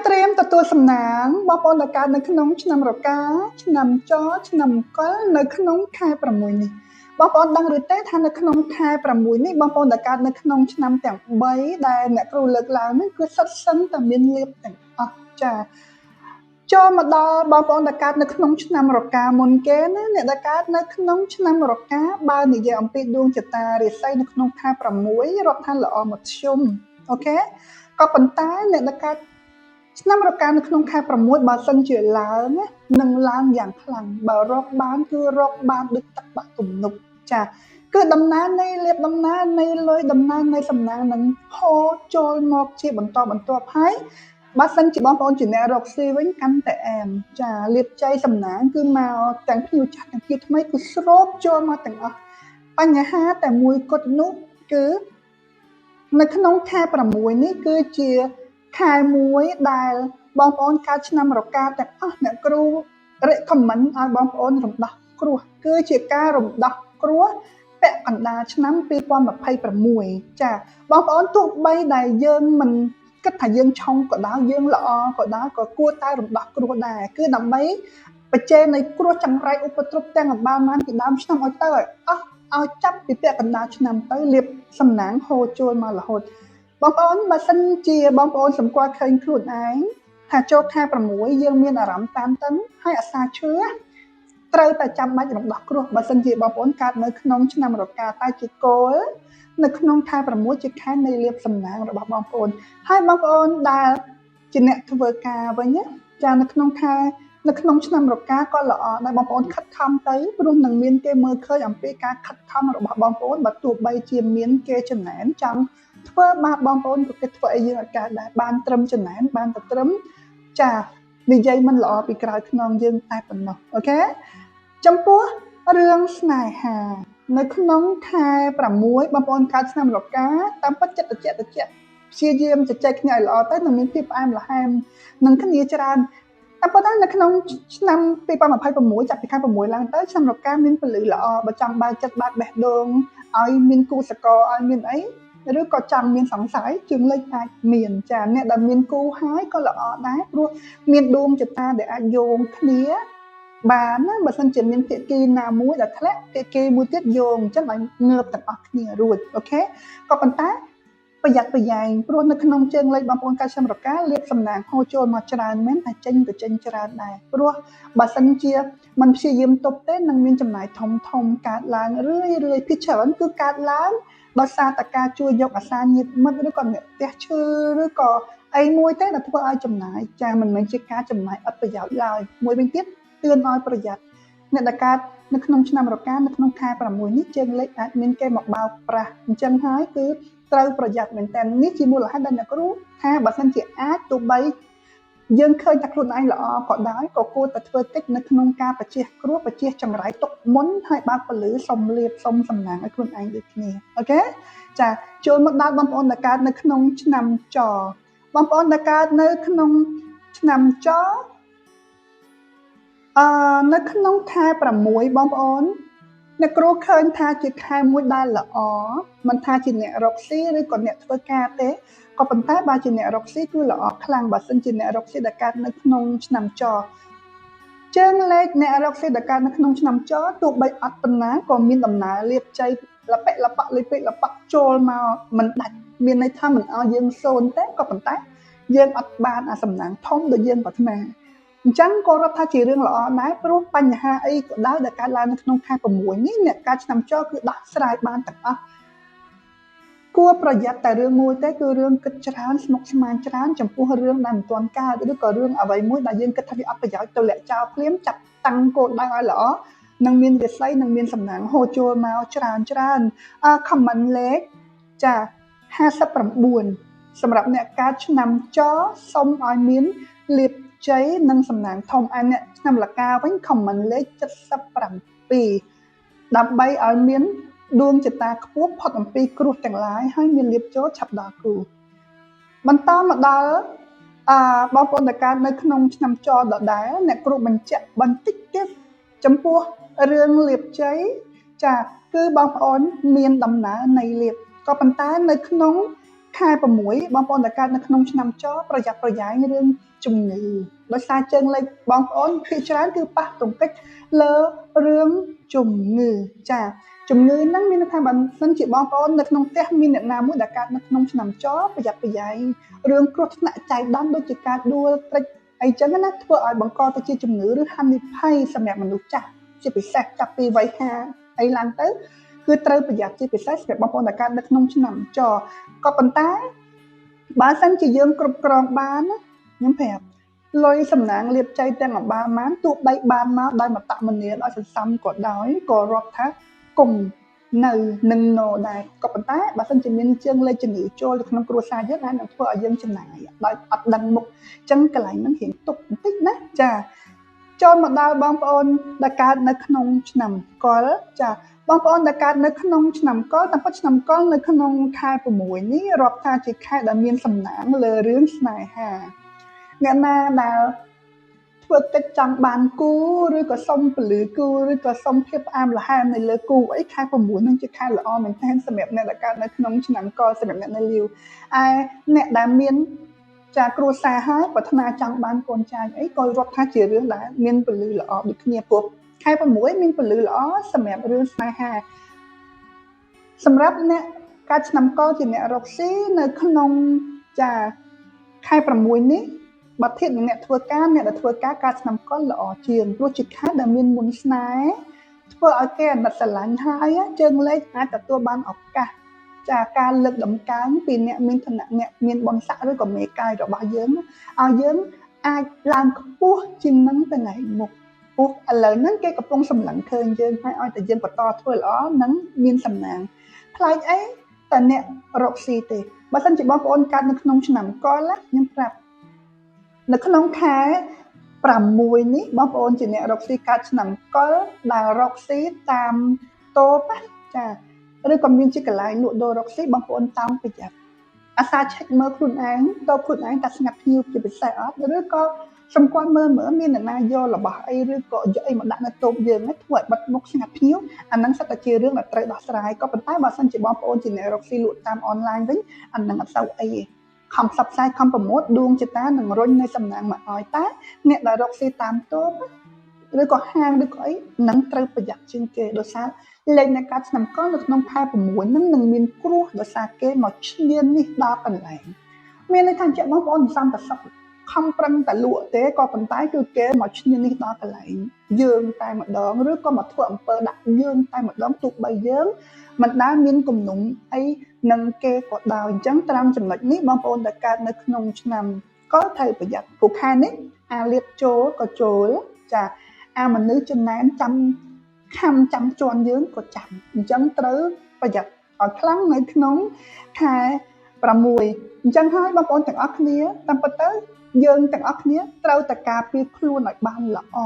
ត្រៀមទទួលសំណាងបងប្អូនដែលកើតនៅក្នុងឆ្នាំរកាឆ្នាំចឆ្នាំកុលនៅក្នុងខែ6នេះបងប្អូនដឹងឬទេថានៅក្នុងខែ6នេះបងប្អូនដែលកើតនៅក្នុងឆ្នាំទាំង3ដែលអ្នកគ្រូលើកឡើងនេះគឺសុទ្ធសឹងតែមានលាភទាំងអស់ចាចូលមកដល់បងប្អូនដែលកើតនៅក្នុងឆ្នាំរកាមុនគេណាអ្នកដែលកើតនៅក្នុងឆ្នាំរកាបើនិយាយអំពីដួងជតារាសីនៅក្នុងខែ6រាប់ថាល្អមធ្យមអូខេក៏ប៉ុន្តែអ្នកដែលកើតឆ្នាំរកានៅក្នុងខែ6បើសិនជាឡើងណានឹងឡើងយ៉ាងខ្លាំងបើរកបានគឺរកបានដូចទឹកបាក់ទំនប់ចាគឺដំណើរនៃលាភដំណើរនៃលុយដំណើរនៃសំណាងនឹងហូរចូលមកជាបន្តបន្ទាប់ហើយបើសិនជាបងប្អូនជាអ្នករកស៊ីវិញកាន់តែអែមចាលាភជ័យសំណាងគឺមកទាំងភ្ញៀវចាស់ទាំងភ្ញៀវថ្មីគឺស្រូបចូលមកទាំងអស់បញ្ហាតែមួយគត់នោះគឺនៅក្នុងខែ6នេះគឺជាខែមួយដែលបងប្អូនកើតឆ្នាំរកាទាំងអស់អ្នកគ្រូ recommend ឲ្យបងប្អូនរំដោះគ្រោះគឺជាការរំដោះគ្រោះពាក់កណ្ដាលឆ្នាំ2026ចាបងប្អូនទោះបីដែលយើងមិនគិតថាយើងឆុងក៏ដោយយើងល្អក៏ដោយក៏គួរតែរំដោះគ្រោះដែរគឺដើម្បីបច្ចេកនៃគ្រោះចង្រៃឧបទ្រពទាំងអម្បាលមានពីដើមឆ្នាំឲ្យទៅឲ្យអស់ឲ្យចាប់ពីពាក់កណ្ដាលឆ្នាំទៅលាភសំណាងហូរចូលមករហូតបងប្អូនបើសិនជាបងប្អូនសម្គាល់ឃើញខ្លួនឯងថាចូលខែ6យើងមានអារម្មណ៍តានតឹងហើយអាសាឈឺត្រូវតែចាំបាច់រំដោះគ្រោះបើសិនជាបងប្អូនកើតនៅក្នុងឆ្នាំរកាតែជាគោលនៅក្នុងខែ6ជាខែនៃលាភសំណាងរបស់បងប្អូនហើយបងប្អូនដែលជាអ្នកធ្វើការវិញណាចានៅក្នុងខែនៅក្នុងឆ្នាំរកាក៏ល្អដែរបងប្អូនខិតខំទៅព្រោះនឹងមានគេមើលឃើញអំពីការខិតខំរបស់បងប្អូនបើទោះបីជាមានគេចំណែនចង់ធ្វើបាបបងប្អូនក៏គេធ្វើឲ្យយើងឲ្យកើតដែរបានត្រឹមចំណែនបានតែត្រឹមចានិយាយមិនល្អពីក្រោយខ្នងយើងតែប៉ុណ្ណោះអូខេចំពោះរឿងស្នេហានៅក្នុងខែ6បងប្អូនកើតឆ្នាំរកាតាមពិតចិត្តតិចតិចព្យាយាមជជែកគ្នាឲ្យល្អទៅនឹងមានភាពផ្អែមល្ហែមនឹងគ្នាច្រើនតែប៉ុន្តែនៅក្នុងឆ្នាំ2026ចាប់ពីខែ6ឡើងទៅឆ្នាំរកាមានពលឺល្អបើចង់បើចិត្តបើកបេះដូងឲ្យមានគូសកលឲ្យមានអីឬក៏ចង់មានសង្ស័យជើងលេខអាចមានចាអ្នកដែលមានគូហើយក៏ល្អដែរព្រោះមានដួងជតាដែលអាចយោងគ្នាបានណាបើសិនជាមានភាគីណាមួយដែលធ្លាក់ភាគីមួយទៀតយោងអញ្ចឹងឲ្យងើបទាំងអស់គ្នារួចអូខេក៏ប៉ុន្តែប្រយ័ត្នប្រយែងព្រោះនៅក្នុងជើងលេខបងប្អូនកើតឆ្នាំរកាលាភសំណាងហូរចូលមកច្រើនមែនតែចេញក៏ចេញច្រើនដែរព្រោះបើសិនជាមិនព្យាយាមទប់ទេនឹងមានចំណាយធំធំកើតឡើងរឿយរឿយភាគច្រើនគឺកើតឡើងដោយសារតែការជួយយកអាសាញាតិមិត្តឬក៏អ្នកផ្ទះឈឺឬក៏អីមួយទេដែលធ្វើឲ្យចំណាយចាមិនមែនជាការចំណាយឥតប្រយោជន៍ឡើយមួយវិញទៀតទឿនឲ្យប្រយ័ត្នអ្នកដែលកើតនៅក្នុងឆ្នាំរកានៅក្នុងខែ6នេះជើងលេខអាចមានគេមកបោកប្រាស់អញ្ចឹងហើយគឺត្រូវប្រយ័ត្នមែនតើនេះជាមូលហេតុដែលអ្នកគ្រូថាបើសិនជាអាចទោះបីយើងឃើញថាខ្លួនឯងល្អក៏ដោយក៏គួរតែធ្វើកិច្ចនៅក្នុងការបច្ចេកគ្រោះបច្ចេកចង្រៃទុកមុនហើយបើកពលឺសុំលាភសុំសំណាងឲ្យខ្លួនឯងដូចគ្នាអូខេចាចូលមកដល់បងប្អូនដែលកើតនៅក្នុងឆ្នាំចបងប្អូនដែលកើតនៅក្នុងឆ្នាំចនៅក្នុងខែ6បងប្អូនអ្នកគ្រូឃើញថាជាខែមួយដែលល្អមិនថាជាអ្នករកស៊ីឬក៏អ្នកធ្វើការទេក៏ប៉ុន្តែបើជាអ្នករកស៊ីគឺល្អខ្លាំងបើសិនជាអ្នករកស៊ីដែលកើតនៅក្នុងឆ្នាំចជើងលេខអ្នករកស៊ីដែលកើតនៅក្នុងឆ្នាំចទោះបីអត់ប៉ុណ្ណាក៏មានដំណើរលាភជ័យលពិលបៈលិពិលបៈចូលមកមិនដាច់មានន័យថាមិនឲ្យយើងសូន្យទេក៏ប៉ុន្តែយើងអត់បានអាសំណាងធំដូចយើងប្រាថ្នាអញ្ចឹងក៏រាប់ថាជារឿងល្អដែរព្រោះបញ្ហាអីក៏ដោយដែលកើតឡើងនៅក្នុងខែ6នេះអ្នកកើតឆ្នាំចគឺដោះស្រាយបានទាំងអស់គួរប្រយ័ត្នតែរឿងមួយទេគឺរឿងគិតច្រើនស្មុគស្មាញច្រើនចំពោះរឿងដែលមិនទាន់កើតឬក៏រឿងអ្វីមួយដែលយើងគិតថាវាអត់ប្រយោជន៍ទៅលាក់ចោលភ្លាមចាប់តាំងគោលដៅឲ្យល្អនឹងមានវិស័យនឹងមានសំណាងហូរចូលមកច្រើនច្រើន comment លេខចា59សម្រាប់អ្នកកើតឆ្នាំចសូមឲ្យមានលាភជ័យនិងសំណាងធំឯអ្នកឆ្នាំលកាវិញ comment លេខ77ដើម្បីឲ្យមានដួងជតាខ្ពស់ផុតអំពីគ្រោះទាំងឡាយហើយមានលាភចូលឆាប់ដល់គូបន្តមកដល់បងប្អូនដែលកើតនៅក្នុងឆ្នាំចដដែលអ្នកគ្រូបញ្ជាក់បន្តិចទៀតចំពោះរឿងលាភជ័យចាគឺបងប្អូនមានដំណើរនៃលាភក៏ប៉ុន្តែនៅក្នុង ខែ6បងប្អូនដែលកើតនៅក្នុងឆ្នាំចប្រយ័ត្នប្រយែងរឿងជំងឺដោយសារជើងលេខបងប្អូនភាគច្រើនគឺប៉ះទង្គិចលើរឿងជំងឺចាជំងឺហ្នឹងមានន័យថាបើសិនជាបងប្អូននៅក្នុងផ្ទះមានអ្នកណាមួយដែលកើតនៅក្នុងឆ្នាំចប្រយ័ត្នប្រយែងរឿងគ្រោះថ្នាក់ចៃដន្យដូចជាការដួលត្រិចអីចឹងណាធ្វើឲ្យបង្កទៅជាជំងឺឬហានិភ័យសម្រាប់មនុស្សចាស់ជាពិសេសចាប់ពីវ័យ50អីឡើងទៅគឺត្រូវប្រយ័ត្នជាពិសេសសម្រាប់បងប្អូនដែលកើតនៅក្នុងឆ្នាំចក៏ប៉ុន្តែបើសិនជាយើងគ្រប់គ្រងបានខ្ញុំប្រាប់លុយសំណាងលៀបចៃទាំងអបាលម៉ានទោះបីបានមកដោយមតមនាដោយសន្សំក៏ដោយក៏រាប់ថាគុំនៅនឹងណដែរក៏ប៉ុន្តែបើសិនជាមានជើងលេខជំងឺចូលទៅក្នុងគ្រួសារយើងអាចនឹងធ្វើឲ្យយើងចំណាយដោយអត់ដឹងមុខអញ្ចឹងកន្លែងហ្នឹងរៀងទុកបន្តិចណាចាចូលមកដល់បងប្អូនដែលកើតនៅក្នុងឆ្នាំកុលចាបងប្អូនដែលកើតនៅក្នុងឆ្នាំកុលតាមពិតឆ្នាំកុលនៅក្នុងខែ6នេះរាប់ថាជាខែដែលមានសំណាងលើរឿងស្នេហាអ្នកណាដែលធ្វើកិច្ចចង់បានគូឬក៏សុំពលឺគូឬក៏សុំភាពផ្អែមល្ហែមនៅលើគូអីខែ9នឹងជាខែល្អមែនទែនសម្រាប់អ្នកដែលកើតនៅក្នុងឆ្នាំកុលសម្រាប់អ្នកនៅលាវឯអ្នកដែលមានចាគ្រួសារហើយប្រាថ្នាចង់បានកូនចៅអីក៏រាប់ថាជារឿងដែលមានពលឺល្អដូចគ្នាព្រោះខែ6មានពលឺល្អសម្រាប់រឿងស្នេហាសម្រាប់អ្នកកើតឆ្នាំកុលជាអ្នករកស៊ីនៅក្នុងចាខែ6នេះបើធៀបនឹងអ្នកធ្វើការអ្នកដែលធ្វើការកើតឆ្នាំកុលល្អជាងព្រោះជាខែដែលមានមុនស្នេហ៍ធ្វើឲ្យគេអាណិតស្រឡាញ់ហើយជើងលេខអាចទទួលបានឱកាសចាការលើកដំកើងពីអ្នកមានឋានៈអ្នកមានបុណ្យស័ក្តិឬក៏មេកាយរបស់យើងឲ្យយើងអាចឡើងខ្ពស់ជាងនឹងទៅថ្ងៃមុខព្រោះឥឡូវហ្នឹងគេកំពុងសម្លឹងឃើញយើងហើយឲ្យតែយើងបន្តធ្វើល្អនឹងមានសំណាងប្លែកអីតែអ្នករកស៊ីទេបើសិនជាបងប្អូនកើតនៅក្នុងឆ្នាំកុលខ្ញុំប្រាប់នៅក្នុងខែ6នេះបងប្អូនជាអ្នករកស៊ីកើតឆ្នាំកុលដែលរកស៊ីតាមតូបចាឬក៏មានជាកន្លែងលក់ដូររកស៊ីបងប្អូនតាមប្រយ័ត្នអាសាឆែកមើលខ្លួនឯងតបខ្លួនឯងតើស្ងាត់ភ្ញៀវជាពិសេសអត់ឬក៏សម្គាល់មើលមើលមានអ្នកណាយករបស់អីឬក៏យកអីមកដាក់នៅតូបយើងធ្វើឲ្យបិទមុខស្ងាត់ភ្ញៀវអាហ្នឹងសិតតែជារឿងដែលត្រូវដោះស្រាយក៏ប៉ុន្តែបើសិនជាបងប្អូនជាអ្នករកស៊ីលក់តាមអនឡាញវិញអាហ្នឹងអត់សូវអីទេខំផ្សព្វផ្សាយខំប្រម៉ូទដួងជតានឹងរុញនៅសំណាងមកឲ្យតែអ្នកដែលរកស៊ីតាមតូបឬក៏ហាងឬក៏អីនឹងត្រូវប្រយ័ត្នជាងគេដោយសារលេខនៃការឆ្នាំកុលនៅក្នុងខែ6ហ្នឹងនឹងមានគ្រោះដោយសារគេមកឈ្លាននេះដល់កន្លែងមានន័យថាជាបងប្អូនមិនសំតែសុខខំប្រឹងតែលក់ទេក៏ប៉ុន្តែគឺគេមកឈ្លាននេះដល់កន្លែងយើងតែម្ដងឬក៏មកធ្វើអំពើដាក់យើងតែម្ដងទោះបីយើងមិនដែលមានគំនុំអីនឹងគេក៏ដោយអញ្ចឹងត្រង់ចំណុចនេះបងប្អូនដែលកើតនៅក្នុងឆ្នាំក៏ត្រូវប្រយ័ត្នព្រោះខែនេះអាលៀបចូលក៏ចូលចាអាមនុស្សចំណែនចាំខំចាំជន់យើងក៏ចាំអញ្ចឹងត្រូវប្រយ័ត្នឲ្យខ្លាំងនៅក្នុងខែ6អញ្ចឹងហើយបងប្អូនទាំងអស់គ្នាតាមពិតទៅយើងទាំងអស់គ្នាត្រូវតែការពារខ្លួនឲ្យបានល្អ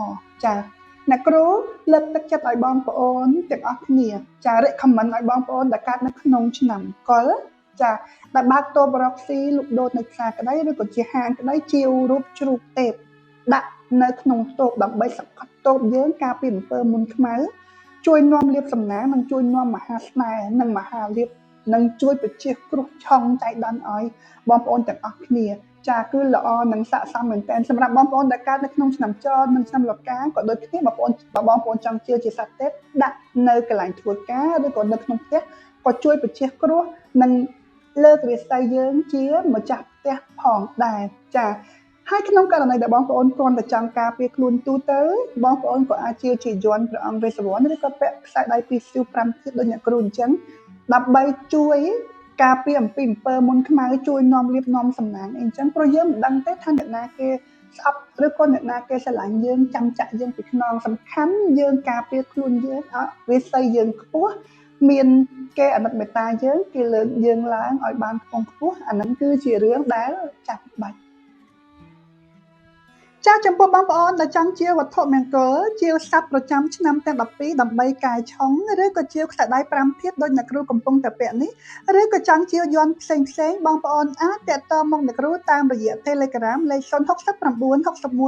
ចាអ្នកគ្រូលើកទឹកចិត្តឲ្យបងប្អូនទាំងអស់គ្នាចា recommend ឲ្យបងប្អូនដែលកើតនៅក្នុងឆ្នាំកុលចាដែលបើកតូបរកស៊ីលក់ដូរនៅផ្សារក្តីឬក៏ជាហាងក្តីជាវរូបជ្រូកទេពដាក់នៅក្នុងតូបដើម្បីសង្កត់តូបយើងការពីអំពើមុនខ្មៅជួយនាំលៀបសំណាងនិងជួយនាំមហាស្នេហ៍និងមហាលៀបនិងជួយបញ្ជៀសគ្រោះឆុងចៃដន្យឲ្យបងប្អូនទាំងអស់គ្នាចាគឺល្អនិងស័ក្តិសមមែនទែនសម្រាប់បងប្អូនដែលកើតនៅក្នុងឆ្នាំចនិងឆ្នាំលកាក៏ដូចគ្នាបងប្អូនចង់ជាសត្វទេពដាក់នៅកន្លែងធ្វើការឬក៏នៅក្នុងផ្ទះក៏ជួយបញ្ជៀសគ្រោះនិងលើករាសីយើងជាម្ចាស់ផ្ទះផងដែរចាហើយក្នុងករណីដែលបងប្អូនគ្រាន់តែចង់ការពារខ្លួនទូទៅបងប្អូនក៏អាចជាយន្តព្រះអង្គវេស្សវណ្ណឬក៏ពាក់ខ្សែដៃពីរស៊ីវ5ធាតុដូចអ្នកគ្រូអញ្ចឹងដើម្បីជួយការពារអំពីអំពើមុនខ្មៅជួយនាំលៀបនាំសំណាងអីអញ្ចឹងព្រោះយើងមិនដឹងទេថាអ្នកណាគេស្អប់ឬក៏អ្នកណាគេស្រឡាញ់យើងចាំចាក់យើងពីខ្នងសំខាន់យើងការពារខ្លួនយើងឲ្យវិស័យយើងខ្ពស់មានគេអាណិតមេត្តាយើងគេលើកយើងឡើងឲ្យបានខ្ពង់ខ្ពស់អាហ្នឹងគឺជារឿងដែលចាំបាច់ចាចំពោះបងប្អូនដែលចង់ជាវត្ថុមង្គលជាសត្វប្រចាំឆ្នាំទាំង12ដើម្បីកែឆុងឬក៏ជាខ្សែដៃ5ធាតុដូចអ្នកគ្រូកំពុងតែពាក់នេះឬក៏ចង់ជាយន្តផ្សេងផ្សេងបងប្អូនអាចទាក់ទងមកអ្នកគ្រូតាមរយៈ Telegram លេខ069 61 51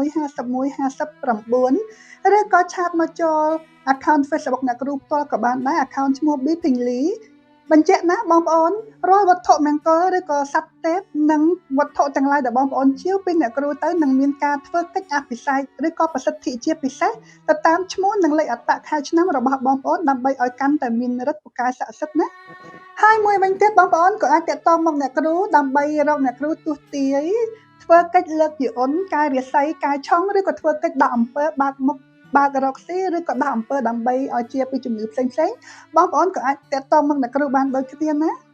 59ឬក៏ឆាតមកចូល account Facebook អ្នកគ្រូផ្ទាល់ក៏បានដែរ account ឈ្មោះ B Ping Lee បញ្ជាក់ណាបងប្អូន រាល់វត្ថុមង្គលឬក៏សត្វទេព និងវត្ថុទាំងឡាយដែលបងប្អូនជាវពីអ្នកគ្រូទៅ នឹងមានការធ្វើកិច្ចអភិសេកឬក៏ប្រសិទ្ធិជាពិសេសទៅតាមឈ្មោះនិងលេខអត្តខែឆ្នាំរបស់បងប្អូន ដើម្បីឲ្យកាន់តែមានឫទ្ធិពូកែស័ក្តិសិទ្ធិណា។ ហើយមួយវិញទៀត បងប្អូនក៏អាចតាក់ទងមកអ្នកគ្រូ ដើម្បីរកអ្នកគ្រូទស្សទាយធ្វើកិច្ចលើកយន្ត កែរាសី កែឆុង ឬក៏ធ្វើកិច្ចដកអំពើ បើកមុខបើករកស៊ី ឬក៏ដោះអំពើដើម្បីឲ្យជាពីជំងឺផ្សេងផ្សេង បងប្អូនក៏អាចតាក់ទងមកអ្នកគ្រូបានដូចគ្នាណា។